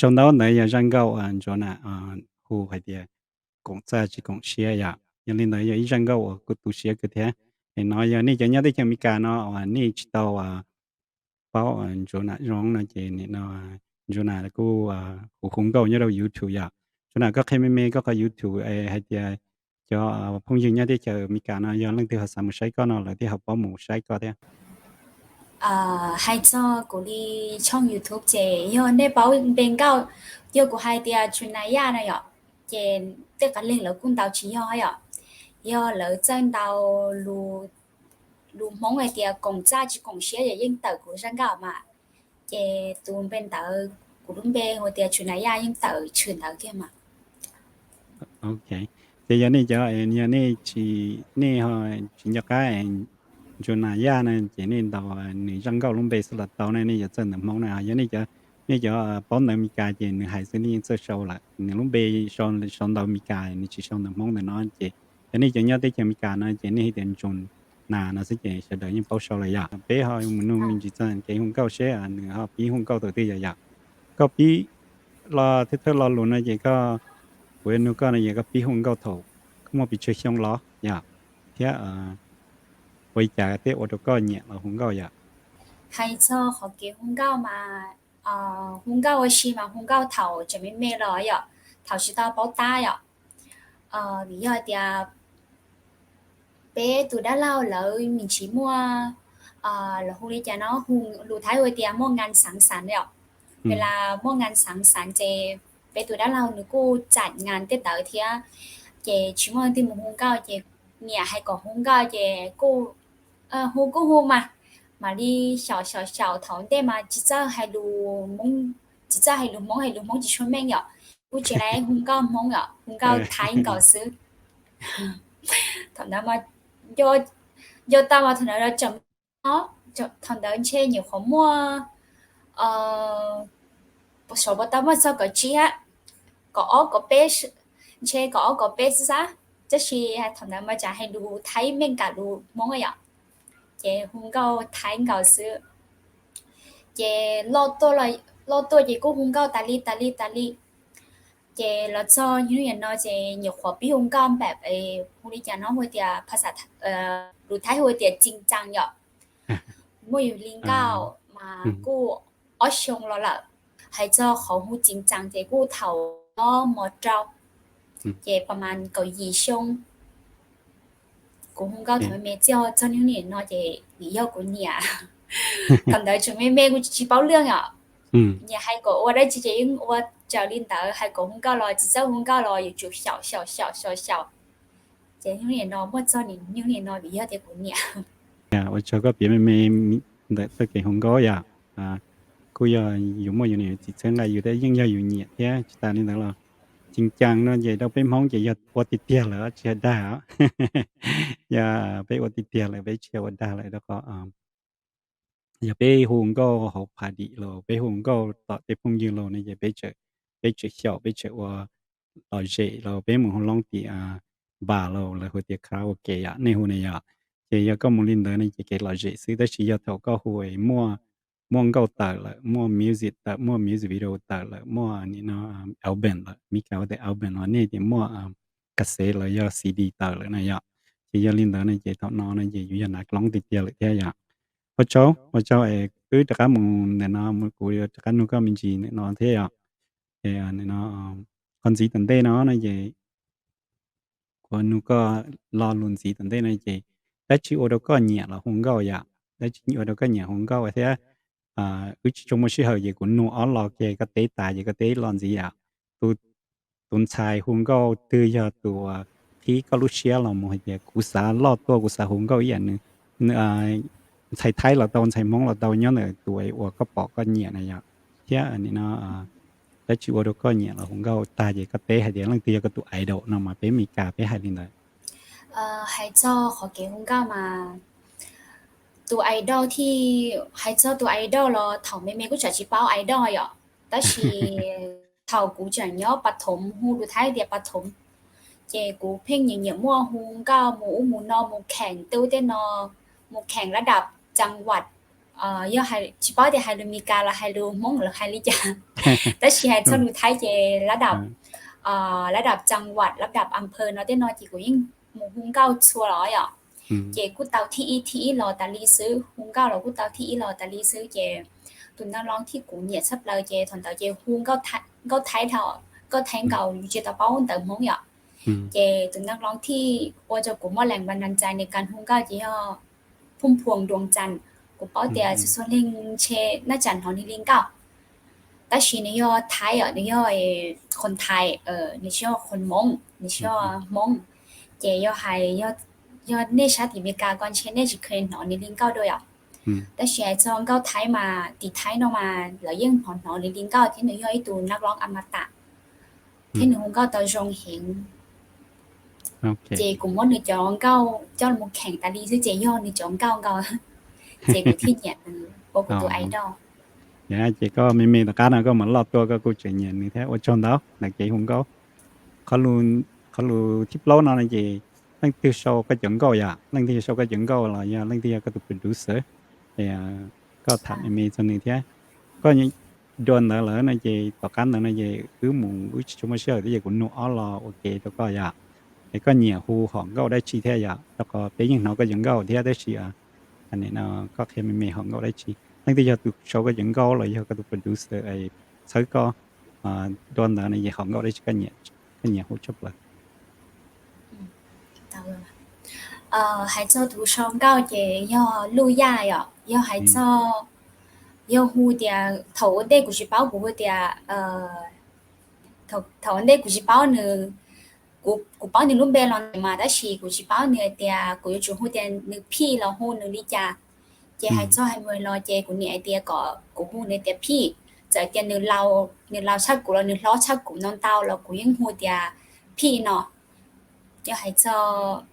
Sau ntawv ntawd yog zaj nkauj Jonah hu hais tias koom txaj tsis koom siab yom. Yog li ntawd yog ib zaj nkauj uas kuv tu siab kawg thiab. Es no yog nej cov nyob teb chaws Amelikas no uas nej tsis tau paub Jonah zoo no ces nim no Jonah kuj hu hu nkauj nyob rau YouTube yom. Jonah, koj qhia me me koj qhov YouTube hais tias cov phooj ywg nyob teb chaws Amelikas no yog leej twg ho xav mus saib koj no lawv thiaj ho paub mus saib koj thiab. Hais txog kuv li tshooj YouTube ces yog nej paub npe nkauj, yog kuv hais tias Jonah Yaj no yom, ces tej qhov leeg lawv kuj ntaus tsis yog yom. Yog lawv txawj ntaus lus Hmoob hais tias koom txaj tsis koom siab ces yeej tawm kuv zaj nkauj mas. Ces tus npe ntawd, kuv lub npe hu tias Jonah Yaj yeej tawm tshwm ntawd kiag mas. Ok, ces yog nej cov, yog nej tsis, nej ho tsis nco qab Jonah Yaj no ces nej ntaus nws zaj nkauj lub npe xwb los tau ne, nej yuav txawj ntawv Hmoob na. Yog nej cov, nej cov paub ntawv Amelikas ces nws hais xwb nej yeej txawj sau lawm. Nws lub npe sau ntawv Amelikas, nws tsis sau ntawv Hmoob ntawm no ces yog nej cov nyob teb chaws Amelikas no ces nej hais tias Jonah no xwb ces sawv daws yeej paub sau lawm yom. Peb ho mus nug me ntsis txog kev hu nkauj seb nws ho pib hu nkauj thaum twg yom yom. Koj pib los thawj thawj lo lus no ces koj, kuv nug koj no yog koj pib hu nkauj thaum koj muaj pes tsawg xyoo los yom, thiab ua li cas thiaj ua rau koj nyiam los hu nkauj yom? Hais txog qhov kev hu nkauj mas, hu nkauj ua si mas hu nkauj thaum tseem me me los yom, thaum tsis tau paub tab yom. Vim yog tias peb tus dab laug lawv me ntsis muaj, lawv hu li cas no, lus Thaib hu tias muaj ngan xav xav yom. Ves las muaj ngan xav xav ces peb tus dab laug nws kuj txaim ngan tej ntawd thiab, ces tsis muaj leej twg mus hu nkauj ces niam hais kom hu nkauj ces kuj hu kuj hu mas, mam li xyaum xyaum xyaum. Thaum ntej mas tsis txawj hais lus Hmoob, tsis txawj hais lus Hmoob, hais lus Hmoob tsis tshua meej yom, kuj tsis laib hu nkauj Hmoob yom, hu nkauj Thaib nkaus xwb. Thaum ntawd mas nco tau mas thaum ntawd tseem, thaum ntawd ntshe nyuam qhuav muaj, saum pas tau muaj txog kaum tsib, kaum ob kaum peb, ntshe kaum ob kaum peb xwb xwb, tab sis thaum ntawd mas tseem hais lus Thaib meej kam lus Hmoob yom, ces hu nkauj Thaib nkaus xwb. Ces loj tuaj ces kuj hu nkauj tas li tas li tas li. Ces los txog niaj hnub no ces nyuam qhuav pib hu nkauj npam, hu li cas no hu tias phas xas, lus Thaib hu tias tsis txaas yom. Muaj yus li nkauj mas kuj ob xyoo los lawm. Hais txog qhov hu tsis txaas ces kuj thaum nyob mos rau, ces pas mas kaum yim xyoo. Kuv hu nkauj thaum me me txog niaj hnub no ces vim yog kuv niam, thaum ntawd tseem me me kuj tsis paub lwj yom. Niam hais kom ua dab tsi ces yeej ua raws li ntawd, hais kom hu nkauj los tsis txawj hu nkauj los yuav tsum xyaum xyaum xyaum xyaum xyaum. Ces niaj hnub no muaj txog niaj hnub no vim yog tias kuv niam. Ua tsaug koj piav me me ntawm txoj kev hu nkauj yom. Kuj yog yus muaj yus niam txiv txhawb nqa yus thiab yeej yog yus nyiam thiab. Tsis tas li ntawd los tsis txaas no ces rau peb Hmoob ces yog ua tiag tiag lawm tsis yog dag. Yog peb ua tiag tiag lawm peb tsis yog ua dag lawm rau qhov yog peb hu nkauj hauv party los peb hu nkauj tom tej phooj ywg los no ces peb tseem xyaum peb tseem ua lom zem los peb mus hu loob tim bar los lawv hu tias karaoke yom, nej hu ne yom. Ces yog koj mus li ntawd ne ces kev lom zem xwb, tab sis yog thaum koj hu muaj, muaj nkauj tawm lawm, muaj music tawm, muaj music video tawm lawm, muaj nim no album lawm, Meskas hu tias album los nej tias muaj kas xev los yog C D tawm lawm na yom. Ces yog li ntawd ne ces thaum no ne ces yus yog nav loob tiag tiag lawm thiab yom. Ua tsaug, ua tsaug es wb rov qab mus ntawm no, kuv yuav rov qab nug koj me ntsis ntawm no thiab yom. Nim no qhov ntxiv tom ntej no no ces kuv nug koj lo lus ntxiv tom ntej no ces dab tsi ua rau koj nyiam los hu nkauj yom? Dab tsi ua rau koj nyiam hu nkauj thiab? Wb tsis tshua muaj sij hawm ces kuv nug ob lo kiag koj teb tas ces koj teb lo ntxiv yom. Tus ntxhais hu nkauj twg yog tus qhib koj lub siab los mus hais tias kuv xav loj tuaj kuv xav hu nkauj ib yam nws, ntxhais Thaib los tau ntxhais Hmoob los tau nyob ntawm tus uas koj pom koj nyiam na yom? Thiab nim no dab tsi ua rau koj nyiam los hu nkauj tag ces koj teb hais tias leej twg yog koj tus idol no mas peb Meskas peb hais li ntawd. Hais txog qhov kev hu nkauj mas tus idol thiab, hais txog tus idol los thaum me me kuj tseem tsis paub idol yom, tab sis thaum kuv tseem nyob pas thoov, hu lus Thaib tias pas thoov, ces kuv pheej nyiam nyiam muaj hu nkauj mus ub mus no mus kheem tub tej no, mus kheem lab dam txaa vam, yog tsis paub tias hais lus Meskas los hais lus Hmoob los hais li cas. Tab sis hais txog lus Thaib ces lab dab, lab dab tsam vaj, lab dab am phawv no tej no ces kuv yeej mus hu nkauj txhua los yom. Ces kuj tau thib ib thib ib los tas li xwb, hu nkauj los kuj tau thib ib los tas li xwb. Ces tus nab lob thib kuv nyiam tshaj plaws ces thaum ntawd ces hu nkauj Thaib dhau, nkauj Thaib nkaus, yus tsis tau paub ntawv Hmoob yom. Ces tus nab lob thib ua rau kuv muaj lees vas nas ntxais nws kas hu nkauj ces yog Phum Phuam Duam Tsam. Kuv paub tias txhua txhua leej ntshe naj tsam hnov nws li nkauj, tab sis nws yog Thaib os, nws yog qhov Thaib, nws tsis yog qhov Hmoob, nws tsis yog Hmoob. Ces yog hais, yog nej sab tim Meskas ko ntshe nej tsis kheev hnov nws li nkauj dua yom. Tab sis hais txog nkauj Thaib mas tim Thaib no mas lawv yeej hnov hnov nws li nkauj thiab nws yog ib tug nab lob a ma tas thiab nws hu nkauj tau zoo heev. Ces kuv muab nws cov nkauj coj mus kheem tas li xwb ces yog nws cov nkauj nkaus ces kuv thiaj nyiam nws ua kuv tus idol. Ces koj me me tom qab no koj mam loj tuaj koj kuj tseem nyiam nws thiab. Ua tsaug ntau ntawm kev hu nkauj. Qhov lus thib plaub no ces leej twg sau koj cov nkauj yom? Leej twg sau koj cov nkauj los yog leej twg yog koj tus producer? Koj tham me me txog nws thiab. Koj dua ntawd lawm no ces tom qab ntawd no ces wb mus wb tsis tshua muaj sij hawm thiab ces kuv nug ob lo ua ke rau koj yom. Es koj nyiam hu hom nkauj dab tsi thiab yom? Rau qhov peb yeej hnov koj cov nkauj thiab tab sis koj qhia me me hom nkauj dab tsi? Leej twg yog tus sau koj cov nkauj los yog koj tus producer txhawb koj dua ntawd no ces hom nkauj dab tsi koj nyiam hu tshaj plaws? Hais txog tus sau nkauj ces yog Luj Yaj yom. Yog hais txog, yog hu tias thaum ua ntej kuv tsis paub, kuv hu tias, thaum ua ntej kuv tsis paub nws, kuv paub nws lub npe los ntawm mas tab sis kuv tsis paub nws hais tias kuv yuav tsum hu tias nws Phij los hu nws li cas. Ces hais txog hais mus los ces kuv niam hais tias kom kuv hu nws tias Phij, txawm tias nws laus tshaj kuv los nws hlob tshaj kuv no ntau los kuv yeej hu tias Phij no. Yog hais txog,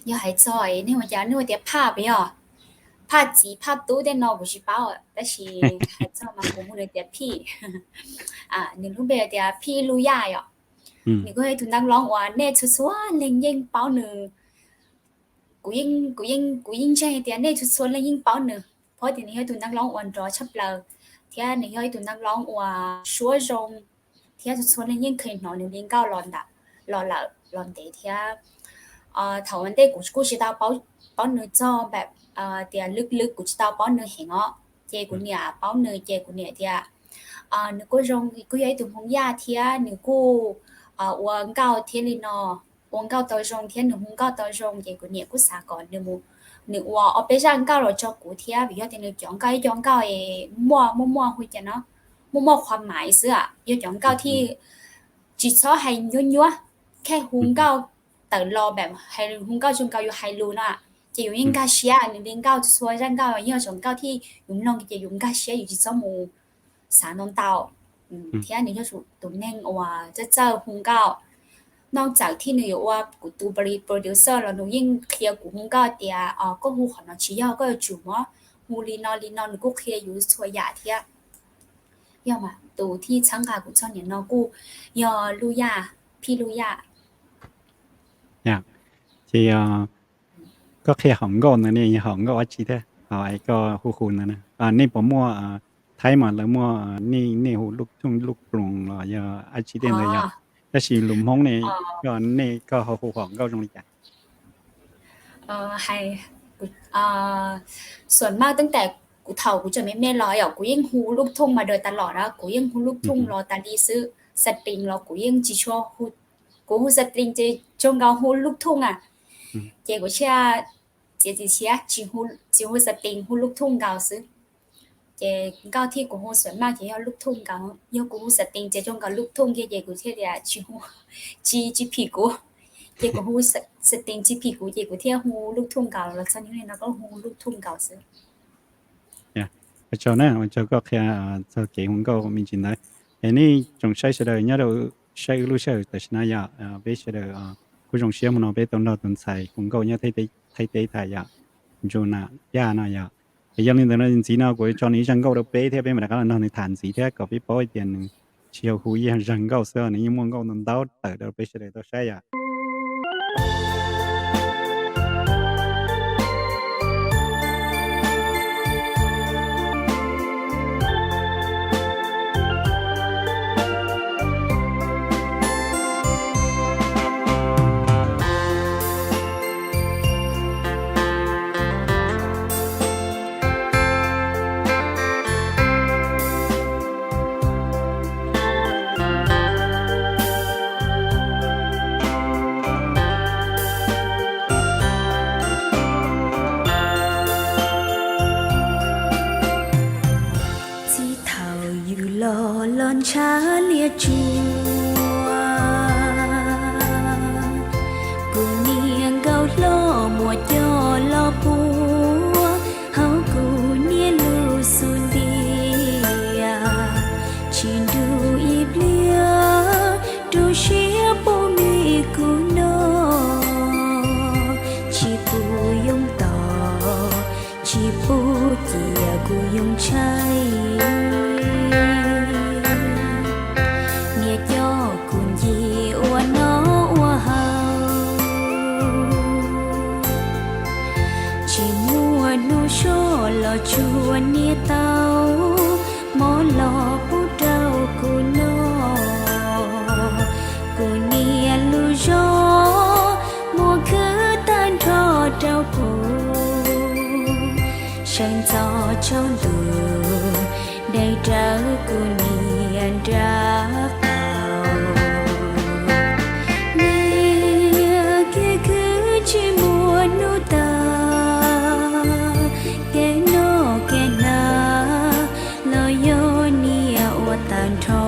yog hais txog nej hu cas, nej hu tias Phaj puas yog? Phaj txiv Phaj tub tej no kuv tsis paub tab sis hais txog mas kuv hu nws tias Phij. Nws lub npe tias Phij Luj Yaj yom. Nws kuj yog ib tug nab lob uas nej txhua txhua leej yeej paub nws. Kuv yeej, kuv yeej, kuv yeej ntseeg tias nej txhua txhua leej yeej paub nws, paub tias nws yog ib tug nab lob uas nrov tshaj plaws, thiab nws yog ib tug nab lob uas suab zoo, thiab txhua txhua leej yeej kheev hnov nws li nkauj los ntawm, los lawm los ntev thiab. Thaum ua ntej kuv kuj tsis tau paub nws txog npaum tias lwb lwb, kuv tsis tau paub nws heev os. Ces kuv niam paub nws ces kuv niam tias nws kuj zoo, kuj yog ib tug Hmoob Yaj thiab nws kuj ua nkauj thiab li no, ua nkauj tau zoo thiab nws hu nkauj tau zoo ces kuv niam kuj xav kom nws mus, nws ua ob peb zaj nkauj los tso kuv thiab vim yog tias nws cov nkauj ib co nkauj es muaj muaj muaj hu cas no, muaj muaj qhuav maiv xwb, yog cov nkauj thiaj tsis txhob hais nyuab nyuab, kheej hu nkauj tawm los npaum hais hu nkauj zoo nkaus yus hais lus no, ces yus yeej nkag siab nws li nkauj. Txhua zaj nkauj yog cov nkauj thiaj yus mloog ces yus nkag siab yus tsis txhob mus xav ntau ntau. Thiab nws yog tus neeg uas txawj txawj hu nkauj. Noj txawm thiab nws yuav ua kuv tus producer los nws yeej qhia kuv hu nkauj tias koj hu qhov no tsis yog, koj yuav tsum muab hu li no li no, nws kuj qhia yus txhua yam thiab. Yog mas tus thiaj txhawb nqa kuv txog niam no kuj yog Luj Yaj, Phij Luj Yaj. Ces koj qhia hom nkauj ntawd ne yog hom nkauj dab tsi thiab? Koj hu hu ntawd, nej puas muaj Thaib mas lawv muaj, nej hu lub thooj lub ploos los yog dab tsi tej ntawd yog? Tab sis lus Hmoob ne, koj, nej, koj ho hu hom nkauj zoo li cas? Hais, xuam maj tab sis kuv thaum kuv tseem me me los yom kuv yeej hu lub thooj mas daws tas los na, kuv yeej hu lub thooj los tas li xwb. Xas tis los kuv yeej tsis tshua, kuv hu xas tis ces zoo nkaus hu lub thooj a. Ces kuv thiaj txiav txim siab tsis hu xas tis, hu lub thooj nkaus xwb. Ces nkauj thiab kuv hu xuam maj ces yog lub thooj nkaus, yog kuv hu xas tis ces zoo nkaus lub thooj kiag ces kuv thiaj tias tsis hu, tsis, tsis phim kuv. Ces kuv hu xas tis tsis phim kuv ces kuv thiaj hu lub thooj nkaus los txog niaj hnub no kuv hu lub thooj nkaus xwb. Ua tsaug na, ua tsaug koj qhia txog kev hu nkauj me ntsis ntawd. Es nej tsoom saib sawv daws nyob rau, saib wb lub sij hawm tam sim no yom, peb sawv daws kuj zoo siab hmo no peb tau nrog tus ntxhais hu nkauj nyob Thaib teb tas yom, Ntsuag Nam Yaj no yom. Es yog li ntawd no ntxiv no kuv tso nws ib zaj nkauj rau peb thiab peb mam rov qab los nrog nws tham ntxiv thiab kom peb paub tias nws tsis yog hu ib zaj nkauj xwb, nws yeej muaj nkauj ntau ntau tawm rau peb sawv daws tau saib yom. los ntshav liaj tsua. Kuv niag nkauj hlob muab coj los puag hauv kuv niag lub xub ntiag, tsis nrug ib pliag rau siab pub me kuv noj, tsis pub yoo tos, tsis pub cia kuv yoo tshaib. Niag coj kuv ncig ua noj ua haus, tsis muaj hnub soj los tsuag niag tau mov los pub rau kuv noj. Kuv niag lub zog muab khwb tag nrho rau kuv, sawv ntxov tsaus ntuj dai rawv kuv niag nraub qaum. Niag kev khwv tsis muaj hnub tag, kev noj kev hnav los yog niag ua tag nrho.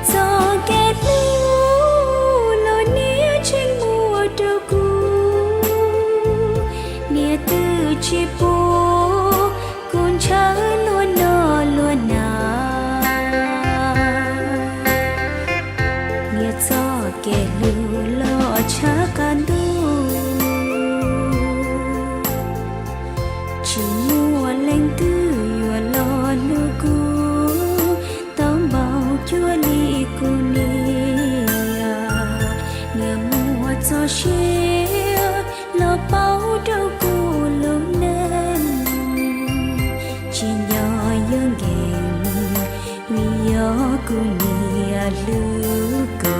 Txoj kev hlub los niag tseem muaj rau kuv, niag twb tsis pub kuv ntshaw luag noj luag hnav. Niag txoj kev hlub los tshav qab ntuj, tsis muaj leej twg yuav los hlub kuv tau npaum cuag li kuv niag. Niag muaj txoj sia los pauv rau kuv lub neej, tsis nco yuav nkees, vim yog kuv niag hlub kuv.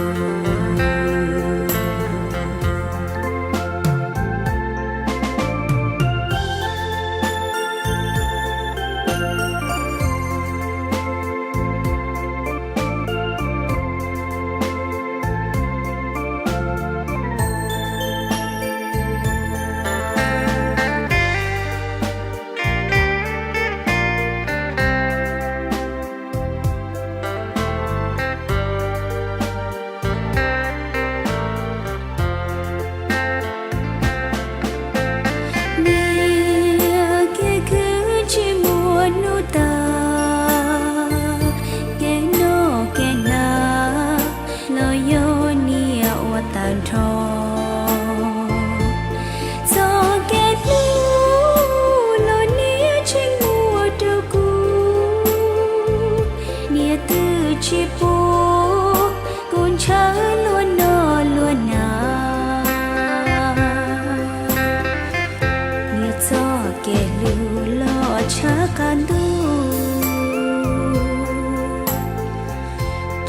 Niag kev khwv tsis muaj hnub tag, kev noj kev hnav los yog niag ua tag nrho. Txoj kev hlub los niag tseem muaj rau kuv, niag twb tsis pub kuv ntshaw luag noj luag hnav. Niag txoj kev hlub los tshav qab ntuj,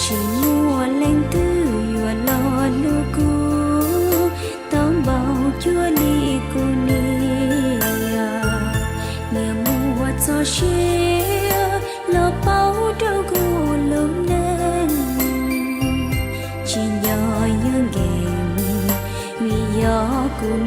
tsis muaj leej twg yuav los hlub kuv tau npaum cuag li kuv niag. Niag muaj txoj sia los pauv rau kuv lub neej, tsis nco yuav nkees, vim yog kuv